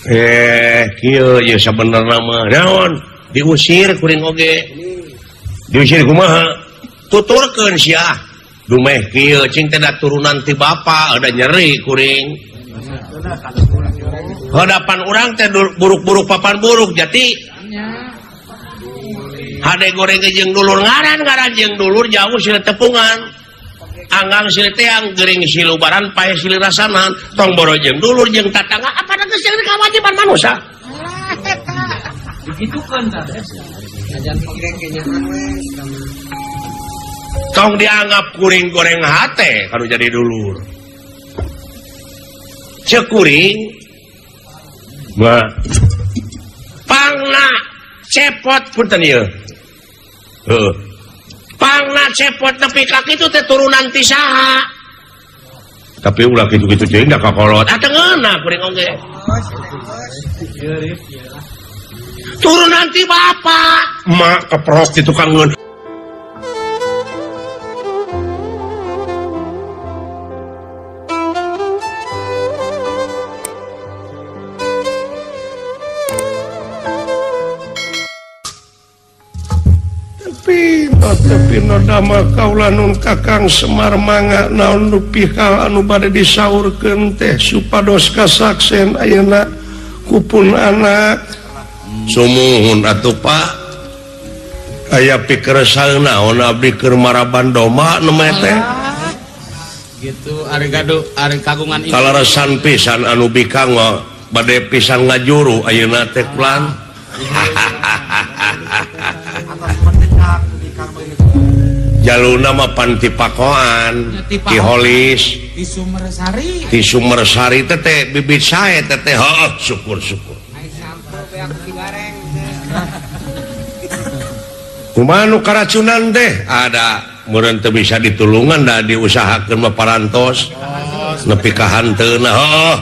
Kieu ye sabenerna mah naon diusir kuring oge diusir kumaha tuturkeun sia dumeh kieu cing teh da turunan ti bapa ada nyeri kuring hadapan urang teh buruk-buruk papan buruk jati hade goreng jeung dulur ngaran-ngaran jeung dulur jauh silih tepungan anggang silih teang gering silubaran pae silih rasanan tong boro jeung dulur jeung tatangga apa geus jeung kewajiban manusia digitukeun tah tong dianggap kuring goreng hate kalau jadi dulur cek kuring mah pangna cepot punten ieu heuh pangna cepot nepi ka kitu teh turunan ti saha tapi ulah kitu-kitu jeung da kakolot ah teu ngeunah kuring oge turunan ti bapa mak keprok di tukang ngeun tapi nodama kaula nun kakang Semar mangga naon nu pihal anu bade disaurkeun teh supados kasaksen ayeuna kupun anak sumuhun atuh Pak aya pikeresal naon abdi keur maraban domba nu teh gitu ari gaduh ari kagungan ieu kaleresan pisan anu bikang bade pisan ngajuru ayeuna teh kulan jaluna mah panti pakoan ti Holis ti Sumbersari ti Sumbersari teh teh bibit sae teh teh heuh syukur-syukur kumaha nu karacunan teh ada meureun teu bisa ditulungan da diusahakeun mah parantos nepi ka hanteuna heuh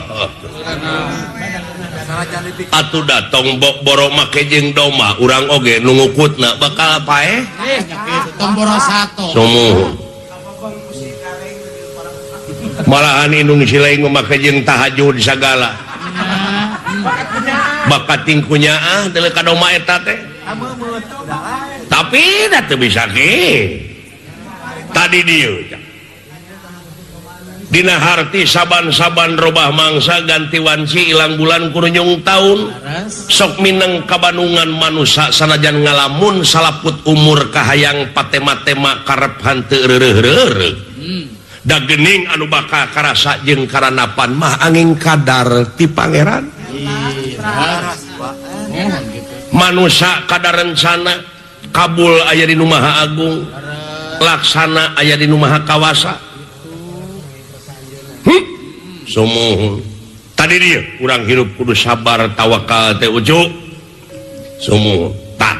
atuh datong boro make jeung domba urang oge nu ngukutna bakal paeh tong boro sato sumuhun malahan indung silaing make jeung tahajud sagala bakat tingkunya ah deuleu ka domba eta teh tapi da teu bisa ge tadi dieu dina harti saban-saban robah mangsa ganti wanci ilang bulan kurunyung taun sok mineng kabanungan manusa sanajan ngalamun salaput umur kahayang patema-tema karep hanteu reureuh-reureuh da geuning anu bakal karasa jeung karanapan mah angin kadar ti pangeran manusa kadar rencana kabul aya di nu Maha Agung laksana aya di nu Maha Kawasa. Sumuhun tadi dia kurang hirup kudu sabar tawakal teh ujuk sumuhun tak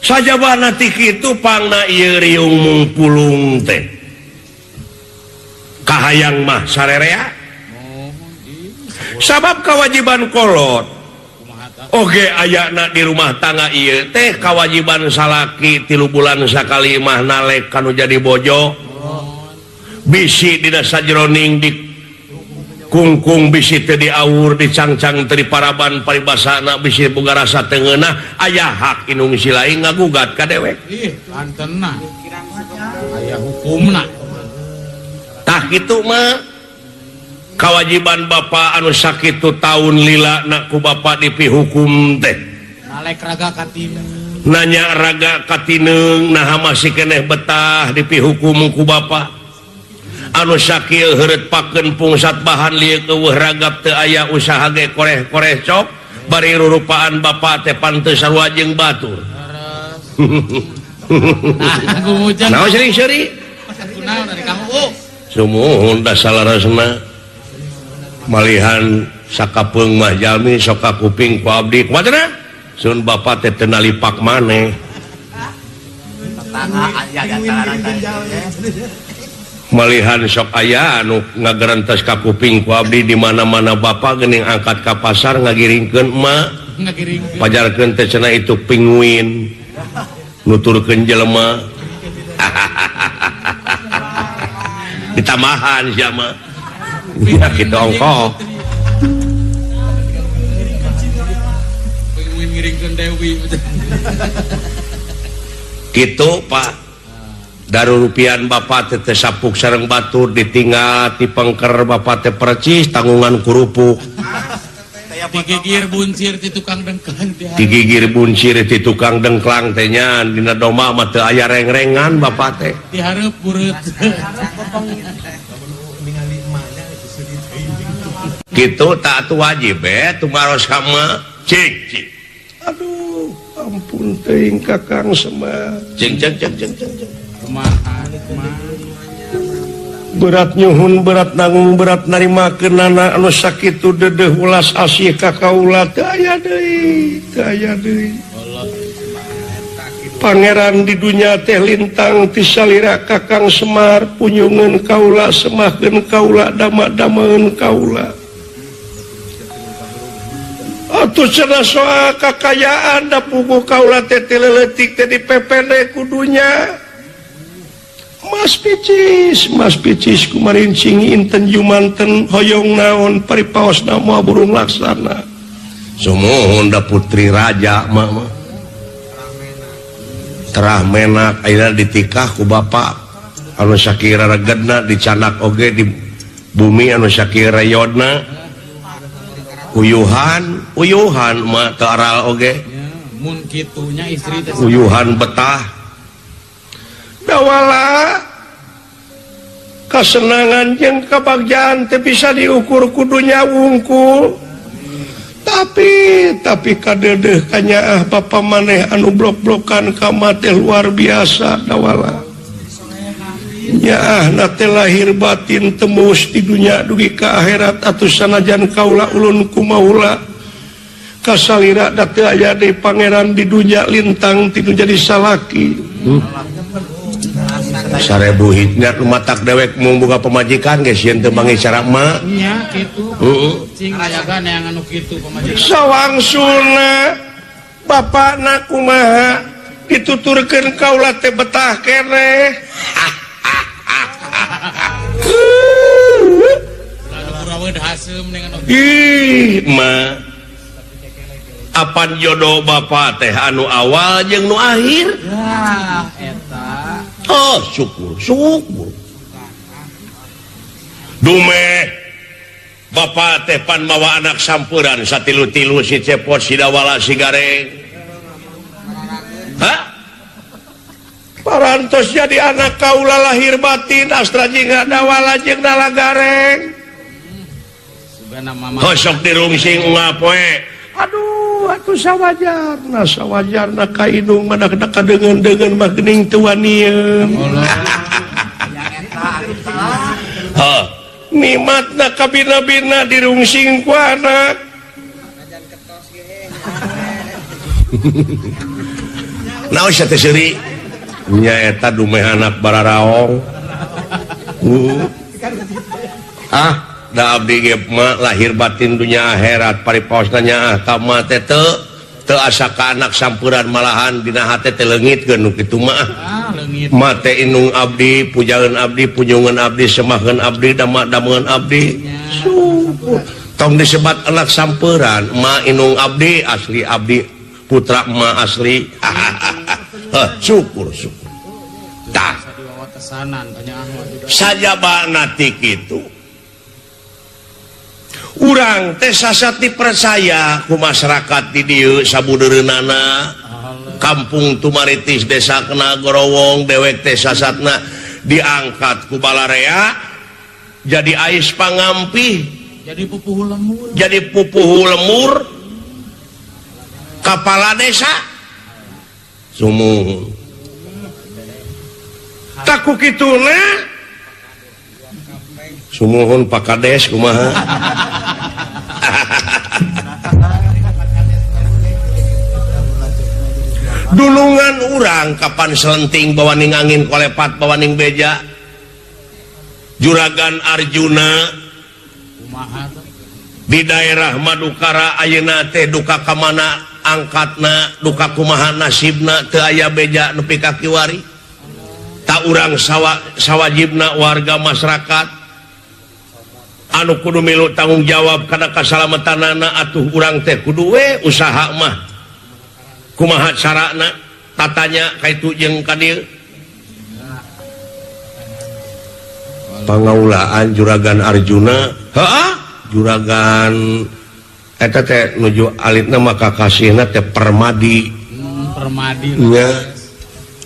sajabana ti kitu pangna ieu riung mungpulung teh kahayang mah sarerea sabab kewajiban kolot oge ayana di rumah tangga ieu teh kewajiban salaki 3 bulan sakali mah nalek kanu jadi bojo bisi dina sajroning di kungkung bisi teu diawur dicangcang teu diparaban paribasana bisi boga rasa teu ngeunah aya hak indung silaing ngagugat ka dewek ih lantenna aya hukumna tah kitu mah kewajiban bapa anu sakitu taun lila na ku bapa dipihukum teh nalek raga katineng nanya raga katineng naha masih keneh betah dipihukum ku bapa anu sakil heureut pakeun pungsat bahan lieu eueuh ragap teu aya usaha ge koreh-koreh cok bari rurupaan bapa teh panteu sarua jeung batur. Naon sering-seri? Sumuhun da salaresna malihan sakapeung mah jalmi sok ka kuping ku abdi kumaha cenah? Sun bapa teh teu nalipak maneh. Malihan sok aya anu ngagerentas ka kuping ku abdi di mana-mana bapa geuning angkat ka pasar ngagiringkeun emak pajarkeun teh cenah itu pinguin nuturkeun jelema ditambahan sia mah ya kitu ongkoh. hobi. Kitu Pak. Darurupian bapak teh sapuk sareng batur ditinggal ti pengker bapak teh percis tanggungan kerupuk. Digigir buncir ti tukang dengklang teh. Digigir buncir ti tukang dengklang teh nya dina domba mah teu aya reng-rengan bapak teh. Dihareup bureut. Kitu tak atuh wajib tumaros ka emak. Cing cing. Aduh, ampun teuing Kakang Semar. Cing cing cing cing cing. Berat nyuhun, berat nanggung, berat narimakeunana anu sakitu dedeuh ulas asih ka kaula teu aya deui, teu aya deui. Pangeran di dunya teh lintang ti salira Kakang Semar punyungeun kaula semahkeun kaula dama-dameun kaula. Atuh cenah soal kakayaan da puguh kaula teh teu leutik teh dipepende ku dunya. Mas picis kumarincing inten jumanten hoyong naon paripaosna moal burung laksana. Sumuhun da putri raja mah. Terah menak ayeuna ditikah ku bapak anu sakira regedna dicanak oge di bumi anu sakira reyodna. Uyuhan, uyuhan mah teu aral oge. Mun kitunya istri teh. Uyuhan betah. Dawala kesenangan jeung kebagjaan teu bisa diukur ku dunya wungkul. Tapi kadeudeuh kanyaah bapa maneh anu blok-blokan ka mah teh luar biasa dawala. Nyaah na teh lahir batin tembus di dunya dugi ka akhirat atuh sanajan kaula ulun kumaula kasalira da teu aya deui pangeran di dunya lintang ti nu jadi salaki. 1000 hitnya matak dewek mau buka pemajikan geus sieun teu mangi cara emak nya kitu. Heeh. Cing rayaga neangan anu kitu pamajikan. Sawangsulna bapakna kumaha dituturkeun kaula teh betah keneh. Ih, ma. Apan jodoh bapak teh anu awal jeung nu akhir? Yah, eta. Oh, syukur, syukur. Dume bapak teh pan mawa anak sampuran satilu-tilu si Cepot, si Dawala, si Gareng. Hah? Parantos jadi anak kaula lahir batin astra jeung Dawala jeung Dala Gareng. Hosok dirungsing unggal poe. Aduh, atuh sawajarna, sawajarna ka indung mah da kadeungeun-deungeun mah geuning teu wanieun. Heuh, nikmatna kabina-bina dirungsing ku anak. Naon sia teh seuri? Nya eta dumeh anak bararaong. Ah, da abdi ge mah lahir batin dunya akhirat paripaosna nyaah ka mah teh teu asa ka anak sampuran malahan dina hate teh leungitkeun nu kitu mah. Mate indung abdi, pujaeun abdi, punjungeun abdi, semahkeun abdi, dama-dameun abdi. Syukur. Tong disebat anak sampuran, ma indung abdi asli abdi putra ma asli. Syukur syukur. Tah. Sajabana ti kitu. Urang teh sasat dipercaya ku masyarakat di dieu sabudeureunana kampung Tumaritis desa Kena Gorowong dewek teh sasatna diangkat ku balarea jadi ais pangampih jadi pupuhu lemur, jadi pupuhu lemur kepala desa sumuhun taku kituna sumuhun Pak Kades kumaha. Dulungan urang kapan selenting bawaning angin kolepat bawaning beja Juragan Arjuna di daerah Madukara ayeuna teh duka ka mana angkatna duka kumaha nasibna teu aya beja nepi ka kiwari. Tak urang sawajibna warga masyarakat anu kudu milu tanggung jawab kana kasalamatanana atuh urang teh kudu we usaha mah Kumaha carana tatanya kaitu jeung ka dieu? Pangaulaan Juragan Arjuna, heeh, Juragan eta teh nuju alitna maka kasihna teh Permadi. Permadi. Nya.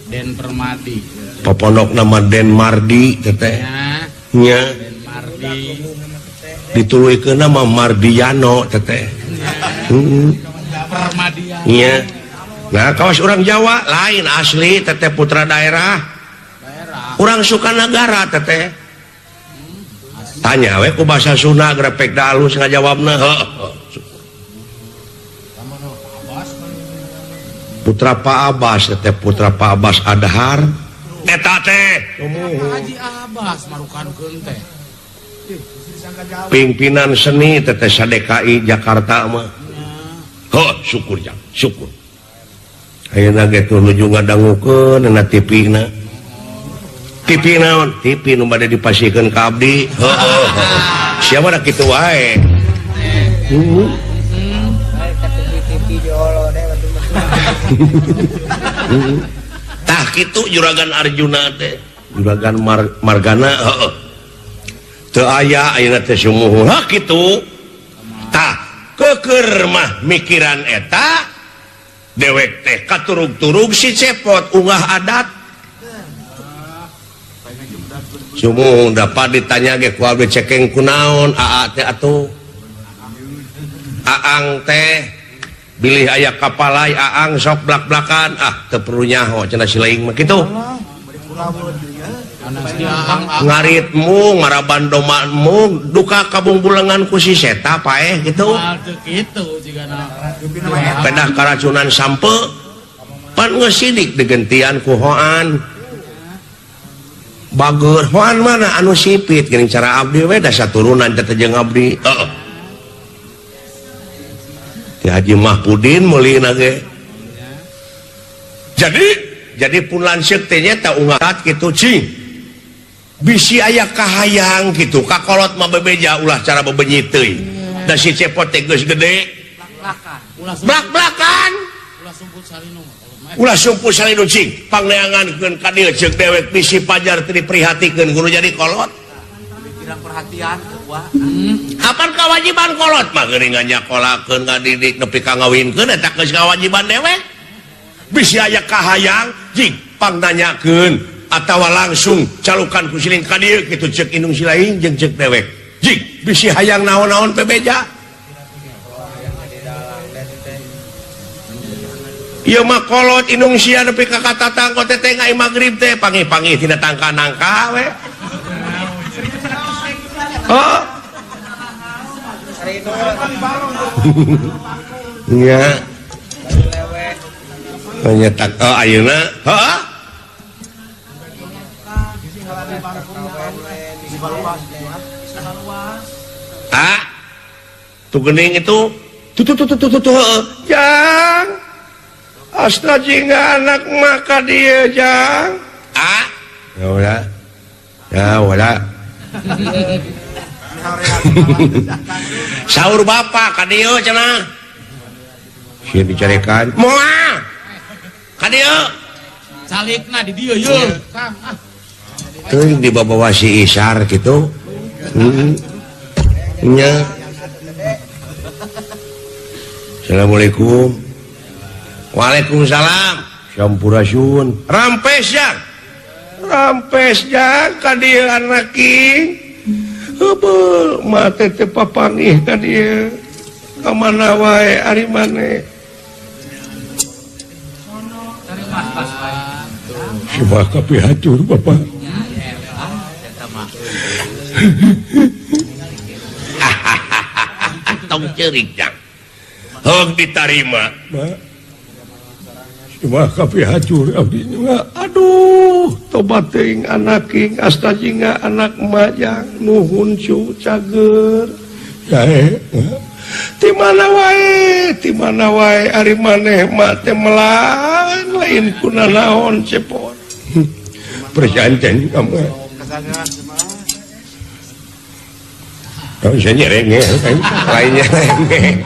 Den Permadi. Popondokna mah Den Mardi teh teh. Nya. Den Mardi. Dituluykeunna mah Mardiano teh teh. Heeh. Permadian. Nya. Nah, kawas urang Jawa lain asli teteh putra daerah. Daerah. Urang Sukanagara teteh. Tanya we ku bahasa Sunda grepek da alus ngajawabna. Heuh. Putra Pak Abbas teteh, putra Pak Abbas Adhar. Eta teh. Haji Abbas marukankeun teh. Pimpinan seni teteh sa-DKI Jakarta mah. Heuh, syukur jang, syukur. Ayeuna ge tuh nuju ngadangukeun na TV na. TV naon? TV nu bade dipasihkeun ka abdi. Heuh. Siapa da kitu wae. Heeh. Tah kitu Juragan Arjuna teh, Juragan Margana heuh. Teu aya ayeuna teh sumuhun. Hah kitu. Tah keukeur mah mikiran eta dewek teh katurug-turug si Cepot ungah adat. Sumuhun dapat ditanya ge ku abdi cekeng kunaon aa teh atuh. Aang teh bilih aya kapalai aang sok blak-blakan ah teu perlu nyaho cenah si laing mah kitu. Ngaritmu ngaraban domamu duka kabungbulengan ku si seta paeh kitu. Pedah karacunan sampe pan geus sidik digentian ku hoan. Bager hoan mana anu sipit geuning cara abdi we da saturunan teh jeung abdi. Heeh. Ti Haji Mahpudin meulina ge. Jadi pun lanseuk teh nya ta ungarat kitu cing. Bisi aya kahayang kitu kakolot mah bebeja ulah cara bebenyi teuing. Da si Cepot teh geus gede. Blak-blakan. Ulah sumput salinu. Ulah sumput salinu cing. Pangneangankeun ka dieu ceuk dewek bisi pajar teu diprihatikeun kudu jadi kolot. Pikiran perhatian wah. Kapan kewajiban kolot mah geuning nyakolakeun ngadidik nepi ka ngawinkeun eta geus kewajiban dewek. Bisi aya kahayang jing pangnanyakeun atawa langsung calukan ku siling ka dieu kitu ceuk indung si lain jeung ceuk dewek. Jing bisi hayang naon-naon bebeja. Ieu mah kolot indung sia nepi ka katatang teh teh ngai magrib teh panggih-panggih tina tangka nangka we. Oh. Nya. Nyetak oh ayeuna, heeh. Ah. Tuh geuning itu. Tuh tuh tuh tuh tuh jang. Astra jingga anak maka dia jang. Ah. Ya udah. Ya udah. Sahur bapak ka dieu cenah. Sieun dicarekan. Moal. Ka dieu. Calikna di dieu yeuh. Kang ah. Teuing dibawa si Isar kitu. Heeh. Nya. Assalamualaikum. Waalaikumsalam. Sampurasun. Rampes jang. Rampes jang ka dieu anak king. Heubeul mate teh papanggih ka dieu. Ka mana wae ari maneh. Coba kapi hancur bapak. Tong ceurik jang. Heug ditarima. Cuma kapi hancur abdi juga. Aduh, tobat teuing anak king asta jingga anak majang nuhun cu cager. Jae. Ti mana wae ari maneh mah teh melang lain kunanaon cepot. Perjanjian kamu. Kamu bisa nyerenge, lainnya nyerenge.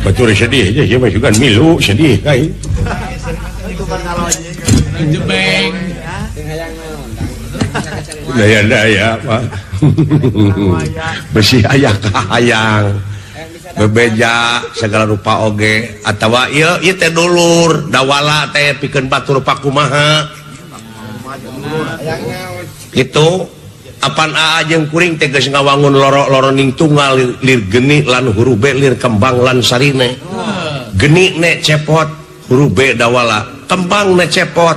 Batur sedih aja siapa juga milu sedih kai. Jebeng. Daya-daya Pak. Besi aya kahayang. Bebeja segala rupa oge atawa ieu ieu teh dulur dawala teh pikeun batur pakumaha. Gitu apan aa jeung kuring teh geus ngawangun loro-loroning tunggal lir geni lan huruf B lir kembang lan sarine. Geni ne cepot huruf B dawala, kembang ne cepot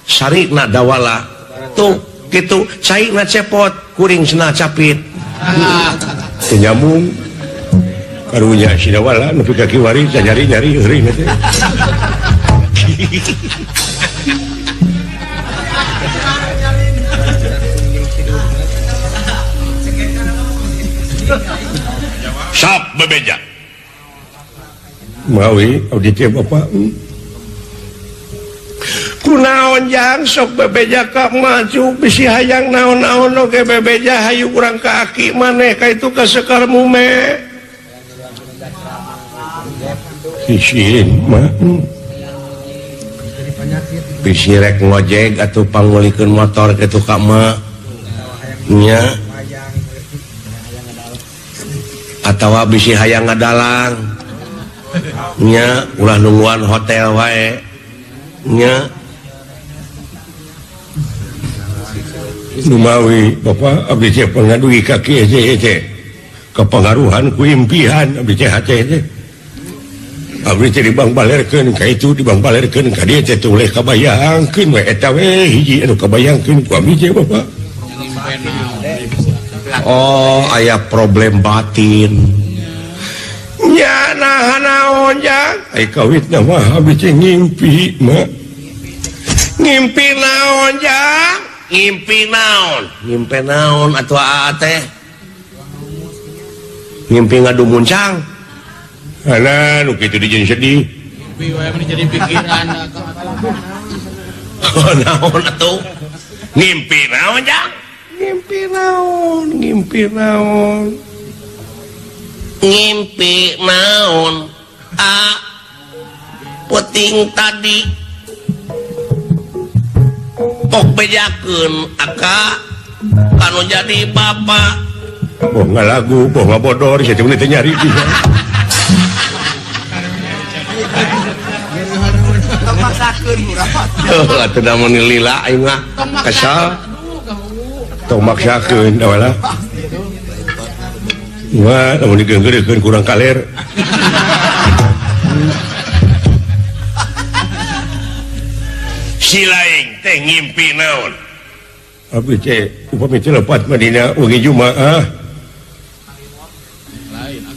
sarina dawala. Tuh gitu caina cepot kuring cenah capit. Teu nyambung. Karunya si dawala nepi ka kiwari nyari-nyari eureun teh. Sap bebeja. Mawi abdi teh bapak. Kunaon jang sok bebeja ka maju bisi hayang naon-naon oge bebeja hayu urang ka aki maneh ka itu ka Sekar Mume. Isin mah. Bisi rek ngojek atuh pangulikeun motor kitu ka mah. Nya. Atawa bisi hayang ngadalang. Nya ulah nungguan hotel wae. Nya. Numawi bapak abdi teh pangadugi ka kieu teh. Kepengaruhan ku impian abdi teh hate teh. Abdi teh dibangbalerkeun ka itu dibangbalerkeun ka dieu teh teu boleh kabayangkeun we eta we hiji anu kabayangkeun ku abdi teh bapak. Oh, aya problem batin. Nya nah naon jang? Ai kawitna mah abdi teh ngimpi mah. Ngimpi naon jang? Ngimpi naon? Ngimpi naon atuh aa teh? Ngimpi ngadu muncang. Alah, nu kitu dijieun sedih. Ngimpi wae mah jadi pikiran. Oh, naon atuh? Ngimpi naon jang? Ngimpi naon? Ngimpi naon? Ngimpi naon? A puting tadi pok bejakeun aka kanu jadi bapak. Boh ngalagu, boh ngabodor, sia teh teh nyari bisa. Tong maksakeun murah. Heuh, atuh da mun lila aing mah kesel. Tong maksakeun da wala. Wah, lamun digeunggeurkeun kurang kaler. Si laing teh ngimpi naon? Abdi teh upami teh lepat mah dina wengi Jumaah.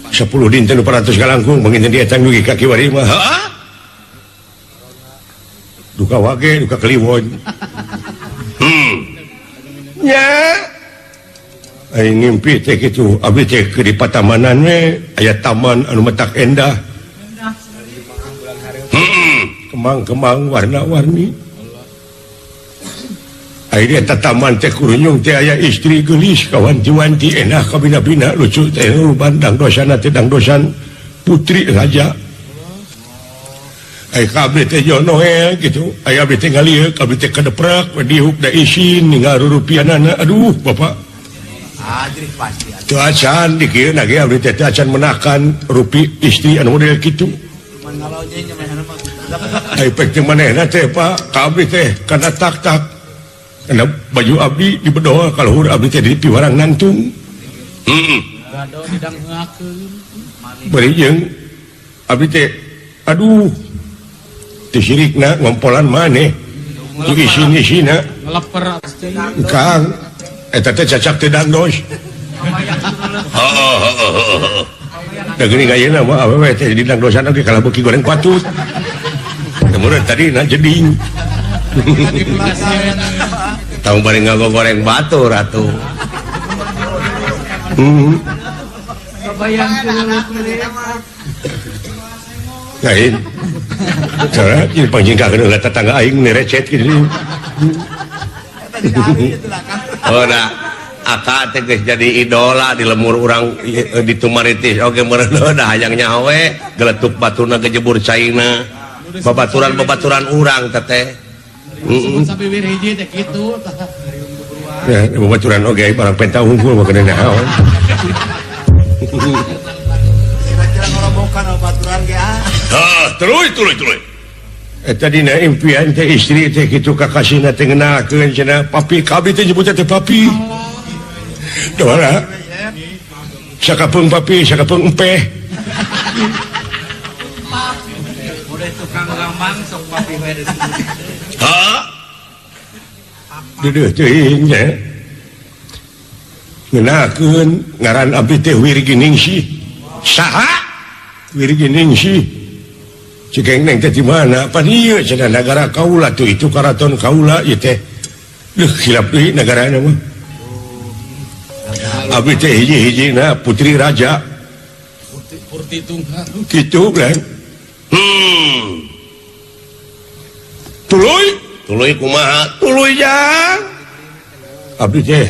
10 dinten 400 kalangkung panginten dia dugi ka kiwari mah. Heeh. Duka wage, duka kliwon. Nya. Aing ngimpi teh kitu, abdi teh keur di patamanan we, aya taman anu matak endah. Kembang-kembang warna-warni. Akhirnya taman teh kurunyung teh aya istri geulis kawanti-wanti enak kabina-bina lucu teh ruban dangdosan teh dangdosan putri raja. Ai kabeh teh jonoel gitu, aya abdi teh ngalieu kabeh teh kadeprak we dihuk da isin ninggal rurupianana aduh bapak. Ajrih pasti. Teu acan dikieuna ge abdi teh teu acan menakan rupi istri anu model kitu. Ai pek teh manehna teh Pak, ka abdi teh kana tak-tak. Karena baju abdi di bedoa kalau abdi teh di piwarang nantung. Heeh. Bari jeung abdi teh aduh teh sirikna ngompolan maneh. Jeung isin-isina ngeleper Kang eta teh cacak teh dangdos. Heeh heeh heeh. Da geuning ayeuna mah awewe teh di dangdosan oge kalah beuki goreng patut. Kemudian tadi na jeding. Tahu bari ngagoreng batu ratu. Lain. Cara ieu panjingkakeun heula tetangga aing nu recet kitu. Oh da Aka teh geus jadi idola di lemur urang di Tumaritis oge meureun da hayang nyaho we geletuk batuna gejebur caina. Babaturan-babaturan urang teh. Heeh. Sampai wir hiji teh kitu tah. Ya, babaturan oge barang penta unggul mah kena naon. Kira-kira ngorobokan babaturan ge ah. Hah, tuluy tuluy tuluy. Eta dina impian teh istri teh kitu kakasihna teh ngeunalkeun cenah papi kabeh teh nyebutna teh papi. Doa sakapeung papi sakapeung empeh. Udah tukang gamang sok papi we disebut. Hah? Deudeuh teuing nya. Ngeunalkeun ngaran abdi teh Wirginingsih. Saha? Wirginingsih. Cik neng teh di mana? Pan ieu cenah nagara kaula tuh itu karaton kaula ieu teh. Duh hilap deui nagarana mah. Abdi teh hiji-hijina putri raja. Putri tunggal. Kitu kan. Tuluy, tuluy kumaha? Tuluy jang. Abdi teh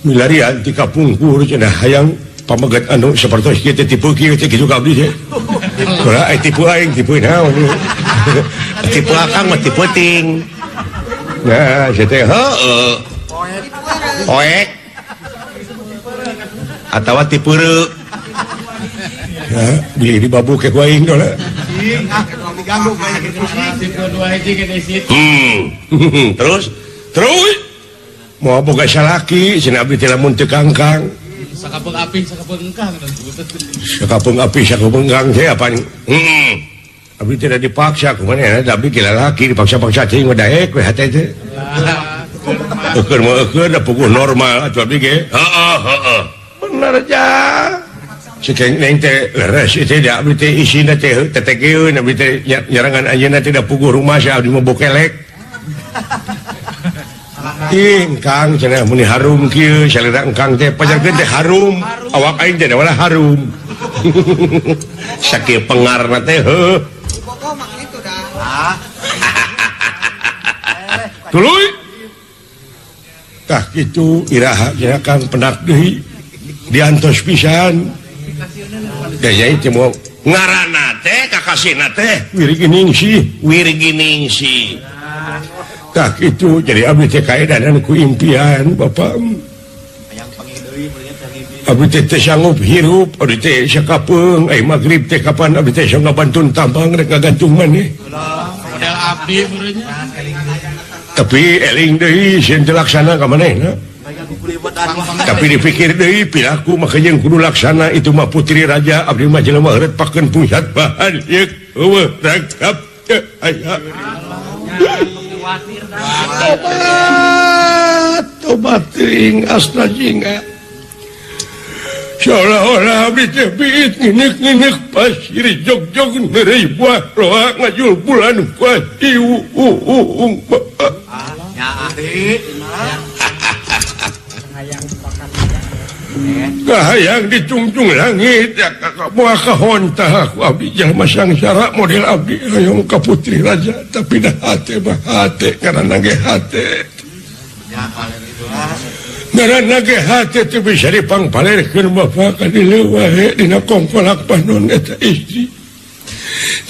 milarian ti kapungkur cenah hayang pamegat anu sapertos kieu teh tipe kieu teh kitu ka abdi teh. Ora tipe aing tipe naon. Tipe akang mah tipe ting. Nah, sia teh heueuh. Poek. Atawa tipeureu. Ya, beli di babu ke ku aing dola. Terus terus mau boga salaki cenah abdi teh lamun teu kangkang. Sakapeung api sakapeung engkang. Sakapeung api sakapeung engkang teh apaan? Abdi tidak dipaksa kumaha ya abdi ge lalaki dipaksa-paksa teuing mah daek we hate teh. Eukeun mah eukeun da puguh normal atuh abdi ge. Heeh heeh. Bener jang. Si neng teh leres teh da abdi teh isina teh tetegeun abdi teh nyarangan anjeunna teh da puguh rumah sia abdi mah bokelek. Ih, Kang cenah muni harum kieu salira engkang teh pajarkeun teh harum awak aing teh wala harum. Sakieu pengarna teh heuh. Tuluy. Tah kitu iraha cenah Kang penak deui diantos pisan. Da yai teh mau ngaranna teh kakasihna teh Wirginingsih, Wirginingsih. Tah itu jadi abdi teh kaedanan ku impian bapak. Abdi teh teu sanggup hirup, abdi teh sakapeung ai magrib teh kapan abdi teh sok ngabantun tambang rek ngagantung maneh. Model abdi meureunnya. Tapi eling deui sieun teu laksana ka manehna. Tapi dipikir deui piraku mah jeung kudu laksana itu mah putri raja abdi mah jelema heureut pakeun pusat bahan yeuk eueuh rangkap teu aya. Tobat, tobat teuing asna jingga. Seolah-olah abdi teh biit nginek-nginek pasir jog-jog neureuy buah roa ngajul bulan kuati uung. Kahayang ditungtung langit ya kakak moal kahontah aku abdi jelema sangsara model abdi hoyong ka putri raja tapi dah hate mah hate ngaranna ge hate. Ngaranna ge hate teu bisa dipangpalerkeun bapak ka dieu wae dina kongkolak panon eta istri.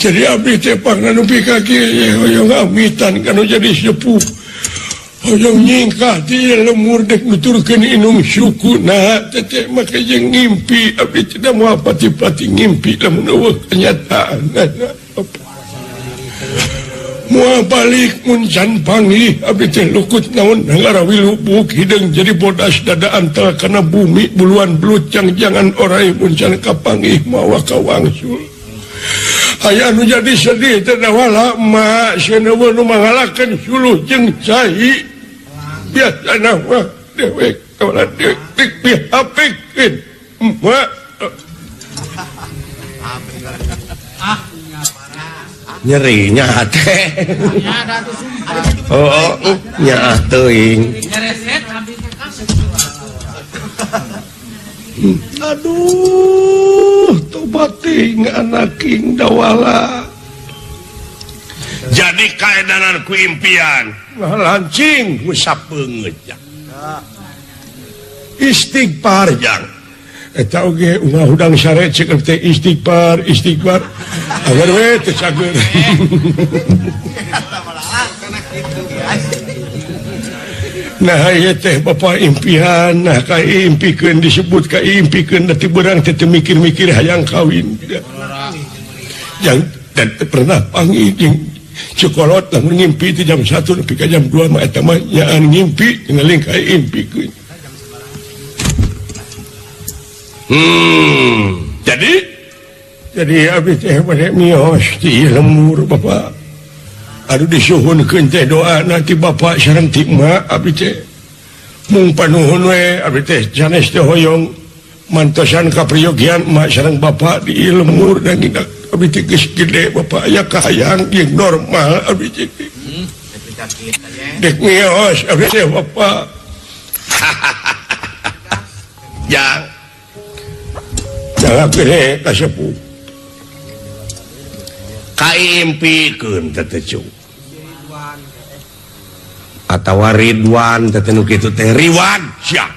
Jadi abdi teh pangna nepi ka kieu hoyong amitan kanu jadi sepuh. Hoyong nyingkah di lemur dek nuturkeun inung suku nah teteh make jeung ngimpi abdi tidak moal pati-pati ngimpi lamun eueuh kenyataan. Moal balik mun can panggih abdi teh lukut naon ngarawilubuk hideung jadi bodas dada antal kana bumi buluan belut jang-jangan orai mun can kapanggih mawa kawangsul. Aya nu jadi sedih teh wala emak sieun eueuh nu mangalakeun suluh jeung cai. Biasana mah dewek wala dewek dihapikeun emak. Nyerinya hate. Oh, nyaah teuing. Aduh, tobat teuing anak king dawala. Jadi kaedanan ku impian lancing ngusap beungeut. Istighfar jang. Eta oge ungah hudang sare cek teh istighfar, istighfar. Agar we teu cager. Nah ieu teh bapa impian, nah ka impikeun disebut ka impikeun da ti beurang teh teu mikir-mikir hayang kawin. Yang dan pernah panggil jeung cekolot lamun ngimpi ti jam 1 nepi ka jam 2 mah eta mah nyaan ngimpi ngeling ka impikeun. Jadi abdi teh bade mios ti lembur bapak. Aduh disuhunkeun teh doa nanti bapak sareng ti emak abdi teh. Mung panuhun we abdi teh sanes teh hoyong mantosan kapriyogian emak sareng bapak di lembur dan abdi teh geus gede bapak aya kahayang jeung normal abdi teh. Dek mios abdi teh bapak. Jang jangan gede kasepuh. Kaimpikeun teh teh atawa Ridwan teh nu kitu teh Riwan sia.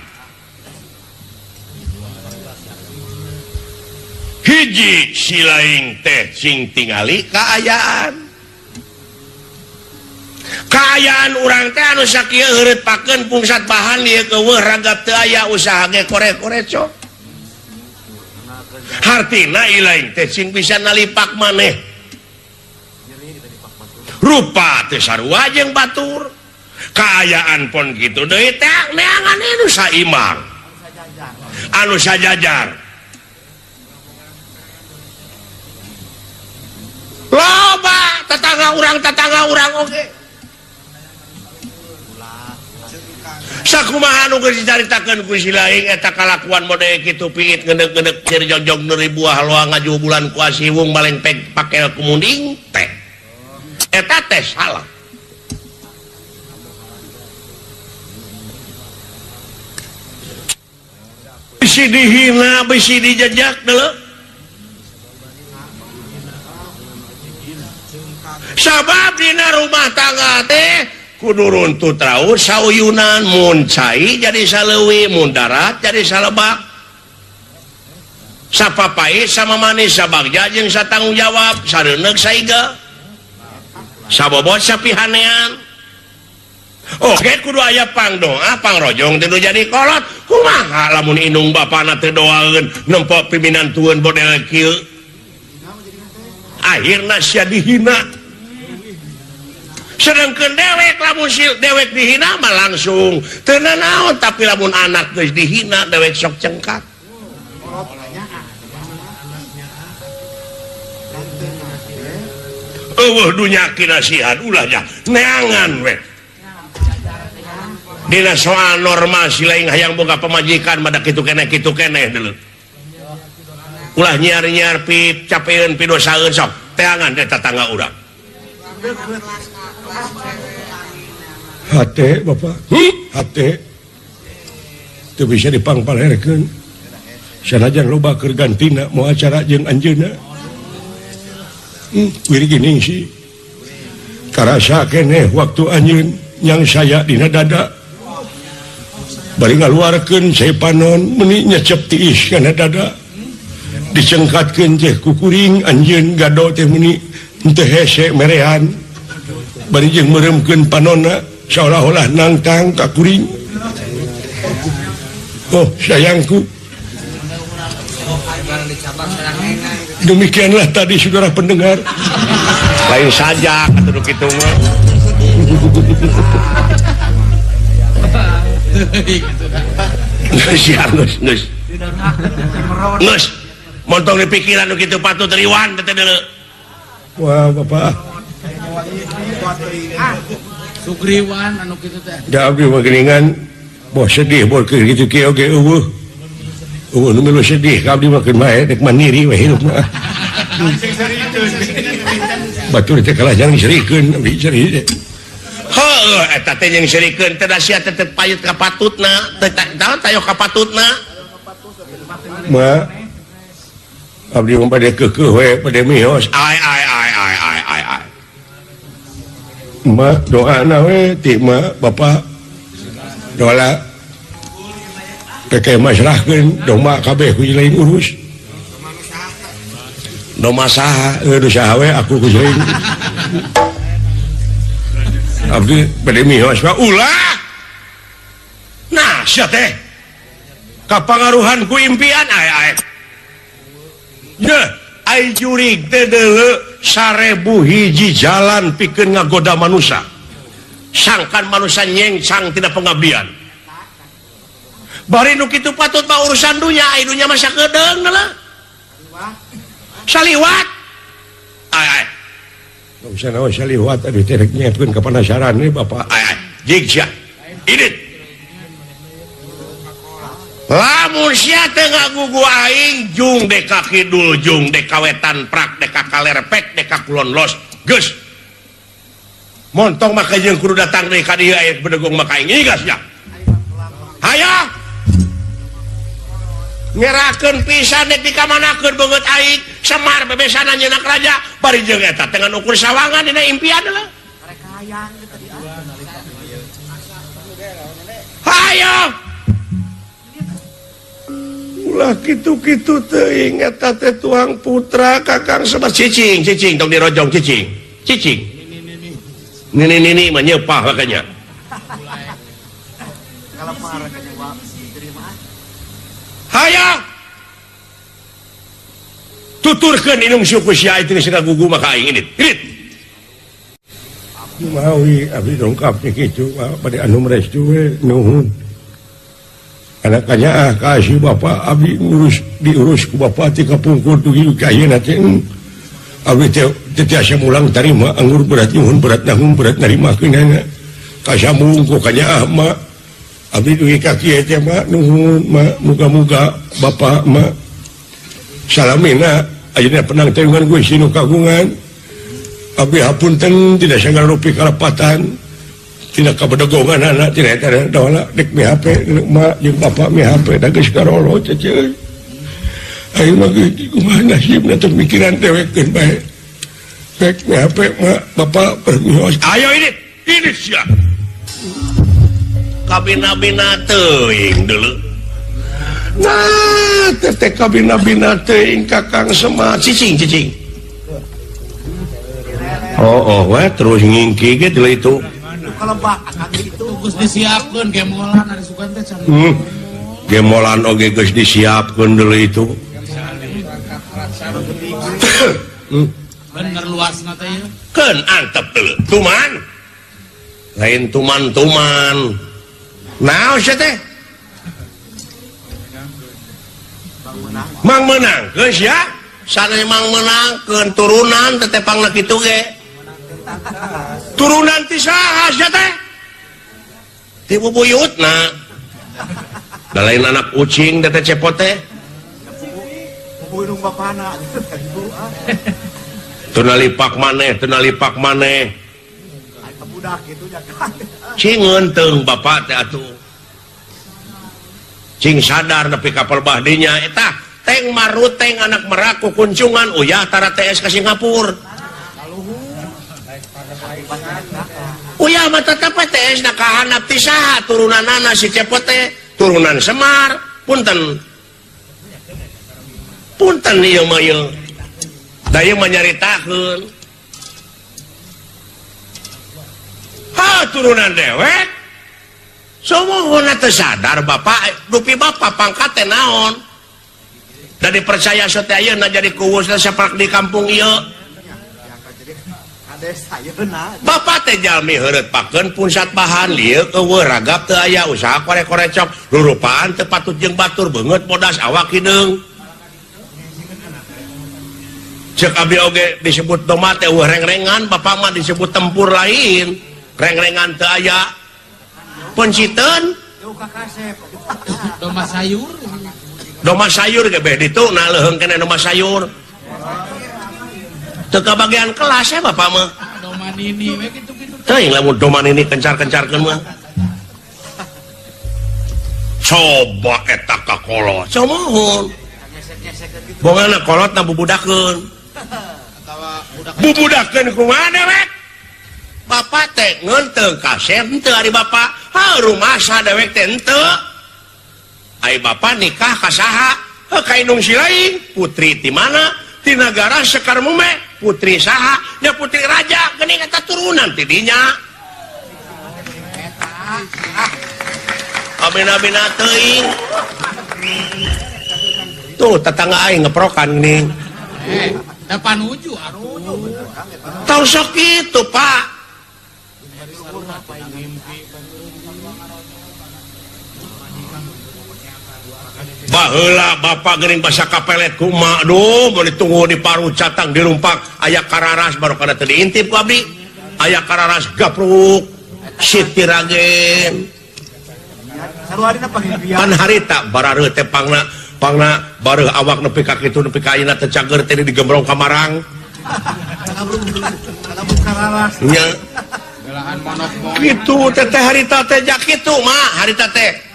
Hiji silaing teh sing tingali kaayaan. Kaayaan urang teh anu sakieu heureut pakeun pungsat bahan ieu keueuh ragap teu aya usaha ge kore-kore cok. Hartina ilaing teh sing bisa nalipak maneh. Rupa teh sarua jeung batur. Kaayaan pon kitu deui teh neangan anu saimang. Anu sajajar. Loba tetangga urang oge. Sakumaha anu geus dicaritakeun ku si laing eta kalakuan model kitu piit ngeundeuk-ngeundeuk cir jogjog neuri buah loa ngajubulan ku asiwung malengpek pakel kumunding teh. Eta teh salah. Bisi dihina, bisi dijejak deuleu. Sabab dina rumah tangga teh kudu runtut raut sauyunan mun cai jadi saleuwi, mun darat jadi salebak. Sapapai sama manis sabagja jeung satanggung jawab, sareuneuh saiga. Sabobot sapihanean. Oke kudu aya pangdoa pangrojong teu jadi kolot. Kumaha lamun indung bapana teu doaeun nempo piminantueun model kieu. Akhirna sia dihina. Sedangkan dewek lamun si dewek dihina mah langsung teu nanaon, tapi lamun anak geus dihina dewek sok cengkak. Eueuh dunya kinasihan ulah nya neangan we. Dina soal normal si lain hayang boga pamajikan mah da kitu keneh deuleu. Ulah nyiar-nyiar pi capeun pi dosaeun sok teangan teh tatangga urang. Hate bapak, hate teu bisa dipangpalerkeun. Sanajan loba keur gantina moal acara jeung anjeunna. Kuiri geuning sih. Karasa keneh waktu anjeun yang saya dina dada. Bari ngaluarkeun saya panon meuni nyecep tiis kana dada. Dicengkatkeun teh kukuring anjeun gado teh meuni teu hese merehan. Bari jeung meureumkeun panonna seolah-olah nangtang ka kuring. Oh sayangku. Demikianlah tadi saudara pendengar. Lain saja atuh kitu mah. Geus ya geus geus. Geus montong di pikiran nu kitu patut Riwan teh deuleu. Wah bapak. Sugriwan anu kitu teh. Da abdi mah geuningan boh sedih boh kitu kieu oge eueuh. Eueuh nu milu sedih ka abdi mah keun bae rek mandiri we hirup mah. Batur teh kalah jang serikeun abdi seri. Heuh eta teh jeung serikeun teh da sia teh payut ka patutna, teh taon tayo ka patutna. Ma abdi mah bade keukeuh we bade mios. Ai ai ai ai ai ai ai. Ma doana we ti ma bapak dola. Peke masrahkeun domba kabeh ku lain urus. Domba saha? Nu saha we aku ku lain. Abdi bade mios mah ulah. Nah, sia teh. Kapangaruhan ku impian ae. Yeuh, ai jurig teh deuleu 1000 hiji jalan pikeun ngagoda manusia. Sangkan manusia nyengsang tina pengabdian. Bari nu kitu patut mah urusan dunya, ai dunya mah sakedeung lah. Saliwat. Ai. Tong sanaos saliwat aduh teh rek nyiapkeun kapanasaran we Bapak. Ai. Jig sia. Idit. Lamun sia teu ngagugu aing jung deka kidul jung deka wetan prak deka kaler pek deka kulon los. Geus. Montong mah jeung kudu datang deui ka dieu aya bedegong mah ka aing geus sia. Hayo. Ngerakeun pisan dek dikamanakeun beungeut aing Semar bebesana nyenak raja bari jeung eta teh ngan ukur sawangan dina impian lah. Hayo. Ulah kitu-kitu teuing eta teh tuang putra Kakang Semar cicing cicing tong dirojong cicing cicing. Nini nini mah nyeupah makanya. Hayo. Tuturkeun inung suku sia itu geus ngagugu maka aing indit. Indit. Mawi abdi dongkap teh kitu bade anu restu we nuhun. Anak kanyaah ka si bapa abdi ngurus diurus ku bapa ti kapungkur dugi ka ayeuna teh. Abdi teh tiasa mulang tarima anggur berat nyuhun berat nanggung berat narimakeunana. Kasambung ku kanyaah mah abdi dugi ka kieu teh mah nuhun mah muga-muga bapa mah salamina ayeuna penang tayungan Gusti nu kagungan. Abdi hapunten tidak sanggar rupi kalepatan tidak kabedegongan anak tidak eta dola dek mi HP mak jeung bapak mi HP da geus karolo cece. Aing mah geus kumaha nasibna teh mikiran dewekkeun bae. Dek mi HP mak bapak permios. Ayo ini ini sia. Kabina-bina teuing deuleu. Nah, teh kabina-bina teuing Kakang Semar cicing cicing. Oh, oh, we terus ngingki ge deuleu itu. Geus disiapkeun gemolan ari sugan teh can. Gemolan oge geus disiapkeun deuleu itu. Bener luasna teh ieu. Keun antep deuleu. Tuman. Lain tuman-tuman. Naon sia teh? Mang meunang geus ya. Sane mang meunangkeun turunan teh tepangna kitu ge. Turunan ti saha sia teh? Ti bubuyutna. Da lain anak ucing teh cepot teh. Teu nalipak maneh, teu nalipak maneh. Cing ngeunteng bapak teh atuh. Cing sadar nepi ka pelbah dinya eta teng maruteng anak meraku kuncungan uyah tara TS ka Singapura. Uyah mah tetep TS na kahanap ti saha turunanana si cepot teh turunan Semar punten. Punten ieu mah ieu. Da ieu mah nyaritakeun. Ha turunan dewek. Sumuhunna teu sadar bapak dupi bapak pangkat teh naon. Da dipercaya sote ayeuna jadi kuwus saprak di kampung ieu. Bapak teh jalmi heureut pakeun punsat bahan lieu eueuh ragap teu aya usaha korek-korecok rurupaan teu patut jeung batur beungeut bodas awak hideung. Ceuk abdi oge disebut domba teh eueuh rengrengan bapak mah disebut tempur lain rengrengan teu aya. Penciteun domba sayur. Domba sayur ge beh ditu na leuheung keneh domba sayur. Teu kabagian kelas ya bapak mah. Doma nini we kitu-kitu. Teuing lamun doma nini kencar-kencarkeun mah. Coba eta ka kolot. Sumuhun. Bongana kolotna bubudakeun. Bubudakeun kumaha dewek? Bapak teh ngeunteung kasep henteu ari bapak. Ha rumasa dewek teh henteu. Ai bapak nikah ka saha? Heuh ka indung si lain. Putri ti mana? Ti nagara Sekar Mume. Putri saha? Nya putri raja geuning eta turunan ti dinya. Abina-abina teuing. Tuh tetangga aing ngeprokan geuning. Da panuju aruh. Tong sok kitu, Pak. Baheula bapak geuning basa kapelet ku emak, duh meuli tunggu di paru catang dirumpak aya kararas baru kana teu diintip ku abdi. Aya kararas gapruk Siti Ragen. Pan harita barareuh teh pangna pangna bareuh awak nepi ka kitu nepi ka ayeuna teh cager teh digembrong ka marang. Nya. Kitu teh teh harita teh jak kitu mah harita teh.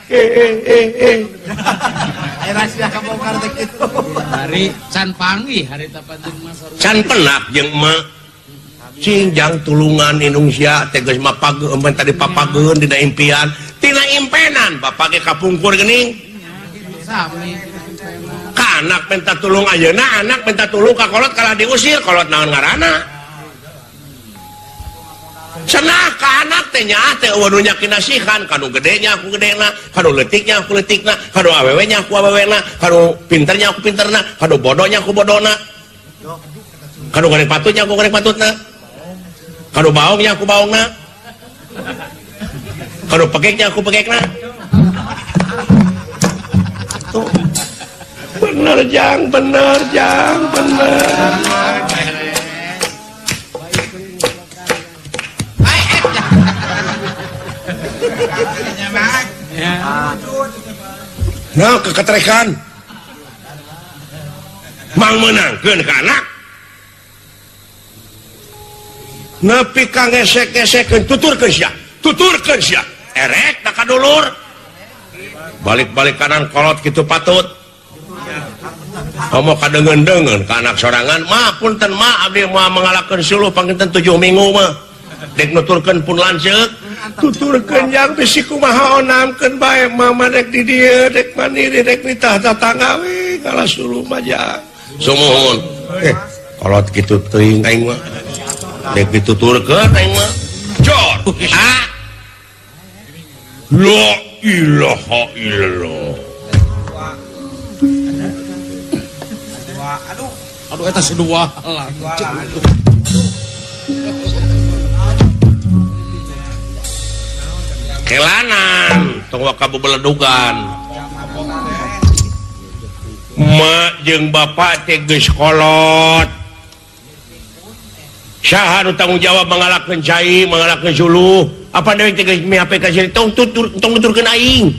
Hari can panggih harita panjang mah sarua. Can penak jeung emak. Cing jang tulungan Indonesia teh geus mapageun tadi papageun dina impian. Tina impenan bapak ge kapungkur geuning. Sami. Ka anak minta tulung ayeuna anak minta tulung ka kolot kalah diusir kolot naon ngaranna. Cenah ka anak teh nyaah teh eueuh nu nyakinasihan kanu gedenya aku gedena, kanu leutiknya aku leutikna, kanu awewenya aku awewena, kanu pinternya aku pinterna, kanu bodohnya aku bodona. Kanu goreng patutnya aku goreng patutna. Kanu baongnya aku baongna. Kanu pekeknya aku pekekna. Tuh. Bener jang, bener jang, bener. Nah, keketrekan mang menangkeun ka anak nepi ka ngesek-ngesekeun tuturkeun sia, tuturkeun sia erek da ka dulur balik-balik kanan kolot kitu patut komo kadeungeun-deungeun ka anak sorangan mah punten mah abdi moal mangalakeun suluh panginten 7 minggu mah dek nuturkeun pun lanceuk tuturkeun jang bisi kumaha onamkeun bae mama dek di dieu dek mandiri dek nitah tatangga we kalah suluh mah jang sumuhun kolot kitu teuing aing mah dek dituturkeun aing mah jor ah la ilaha illallah aduh aduh eta sedua lah kelanan tong waka bebeledugan mak jeung bapak teh geus kolot saha nu tanggung jawab mangalakeun cai mangalakeun suluh apa dewek teh geus mihape ka sini tong tutur tong nuturkeun aing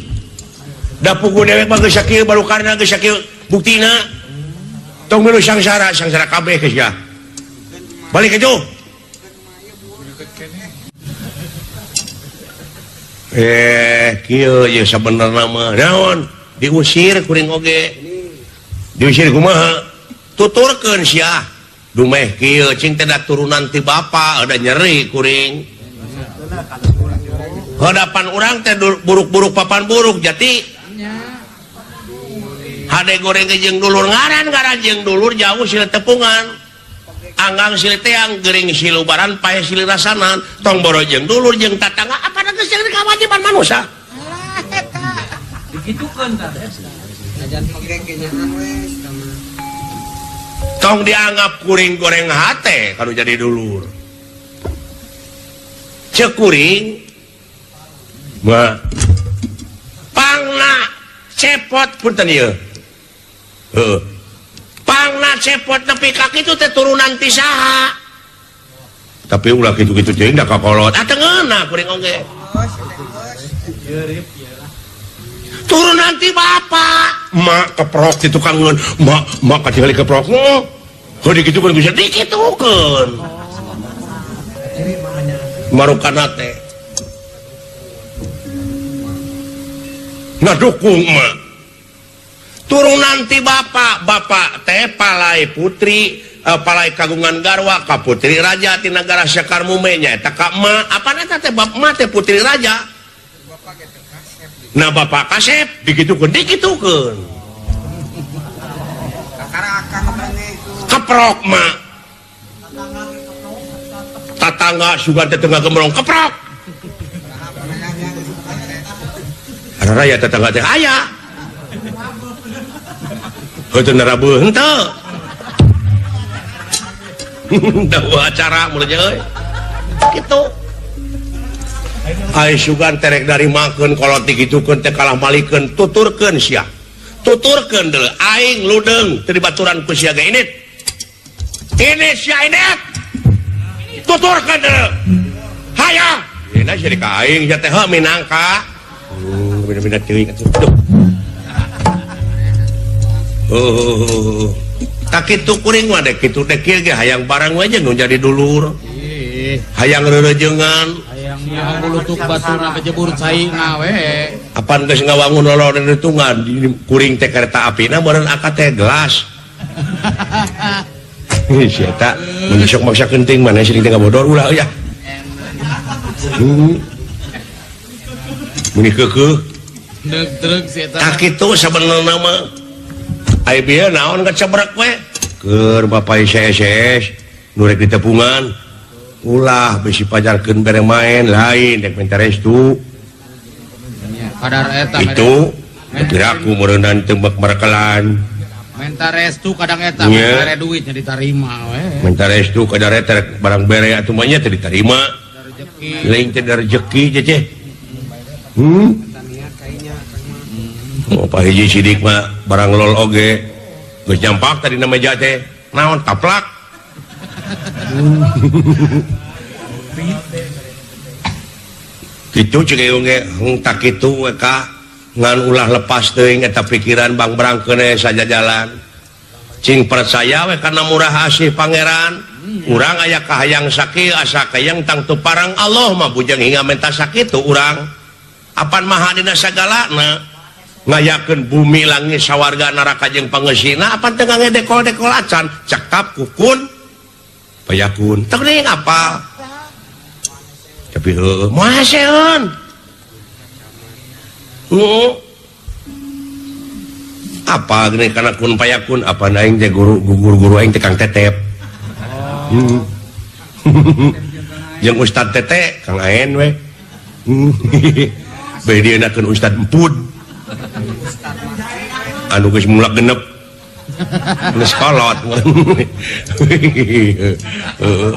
da puguh dewek mah geus sakieu barukarna geus sakieu buktina tong milu sangsara sangsara kabeh geus ya balik kitu. Kieu ye sabenerna mah naon diusir kuring oge diusir kumaha tuturkeun sia dumeh kieu cing teh da turunan ti bapa ada nyeri kuring hadapan urang teh buruk-buruk papan buruk jati hade goreng jeung dulur ngaran-ngaran jeung dulur jauh sila tepungan anggang silih teang gering silubaran pae silih rasanan tong boro jeung dulur jeung tatangga apa geus jadi kewajiban manusia digitukeun tah tong dianggap kuring goreng hate kalau jadi dulur cek kuring mah pangna cepot punten ieu heuh pangna cepot nepi ka kitu teh turunan ti saha tapi ulah kitu-kitu teuing da kakolot ah teu ngeunah kuring oge turunan ti bapak mak keprok ti tukangeun mak mak katingali keprok heuh dikitukeun bisa dikitukeun marukana teh ngadukung mak turunan ti bapak bapak teh palai putri palai kagungan garwa ka putri raja ti nagara Sekar Mume nya eta ka emak apana teh bap emak teh putri raja Nah Bapak Kasep dikitukeun dikitukeun. Keprok mah. Tatangga sugan teh tengah gembrong keprok. Raya tetangga teh aya. Heuh narabuh henteu. Dawa acara mulanya euy. Kitu. Ai sugan terek dari makeun kolot dikitukeun teh kalah malikeun tuturkeun sia. Tuturkeun deuleu aing ludeung teu dibaturan ku sia ge init. Ini sia init. Tuturkeun deuleu. Hayang. Dina sia ka aing sia teh heuh minangka. Beda-beda teuing atuh. Oh. Tak kitu kuring mah dek kitu dek kieu ge hayang barang we jeung nu jadi dulur. Hayang reurejeungan. Hayang bulutuk baturna kejebur cai we. Apan geus ngawangun lolor hitungan kuring teh kereta apina meureun akad teh gelas. Ih sia eta mun sok maksa kenting mana sih teh ngabodor ulah euy ah. Muni keukeuh. Deug-deug si eta. Tak kitu sabenerna mah. Ai bieu naon kacebrek we? Keur bapak ICSS nu rek ditepungan. Ulah bisi pajarkeun bere main lain rek minta restu. Kadar eta itu piraku meureunan teu bek merekelan. Minta restu kadang eta mere duitnya ditarima we. Minta restu kadar eta barang bere atuh mah nya teu ditarima. Lain teh rezeki ceceh. Oh, Pak Hiji Sidik mah barang lol oge geus nyampak tadi na meja teh naon taplak. Kitu ceuk ge hung tak kitu we ka ngan ulah lepas teuing eta pikiran bang berangkeun saja jalan. Cing percaya we kana murah asih pangeran. Urang aya kahayang sakieu asa kayang tangtu parang Allah mah bujang hingga menta sakitu urang. Apan maha dina sagalana ngayakeun bumi langit sawarga neraka jeung pangeusina apan teu ngedekol-dekol acan cekap kukun payakun teu geuning apa tapi heueuh moal seun apa geuning kana kun payakun apa aing teh guru guru aing teh Kang Tetep. Jeung Ustad Tete Kang Aen we. Bae dienakeun Ustad Empud. Anu geus mulak genep. Geus kolot. Heeh.